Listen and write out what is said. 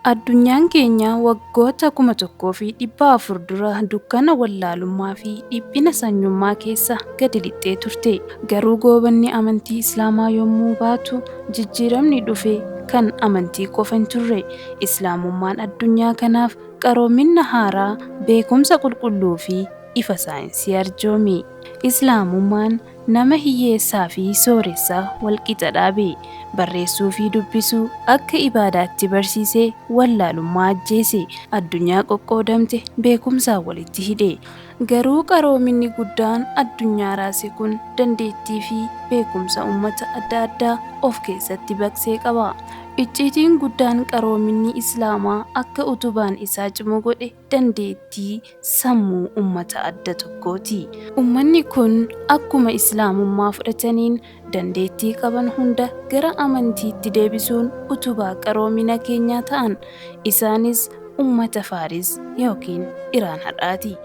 Addunyaan keenya waggoota 1400 dura dukkana wallaalummaa fi dhiphina sanyummaa keessa gadi lixxee turte. Garuu goobanni amantii Islaamaa yommuu baatu jijjiiramni dhufe kan amantii qofa hin turre. Islaamummaan addunyaa kanaaf qaroomina haaraa, beekumsa qulqulluu fi ifa saayinsii arjoome. Islaamummaan nama hiyyeessaa fi sooressa walqixa dhaabe. Barreessuu fi dubbisuu akka ibaadaatti barsiisee wallaalummaa ajjeese. Addunyaa qoqqoodamte beekumsaan walitti hidhe. Garuu qaroominni guddaan addunyaa raase kun dandeettii fi beekumsa ummata adda addaa of keessatti baqsee qaba. Icciitiin guddaan qaroominni Islaamaa akka utubaan isaa cimu godhe dandeettii sammuu ummata adda tokkooti. Ummanni kun akkuma Islaamummaa fudhataniin dandeettii qaban hunda gara amantiitti deebisuun utubaa qaroomina keenyaa ta'an. Isaanis ummata Faaris yookiin Iraan har'aati.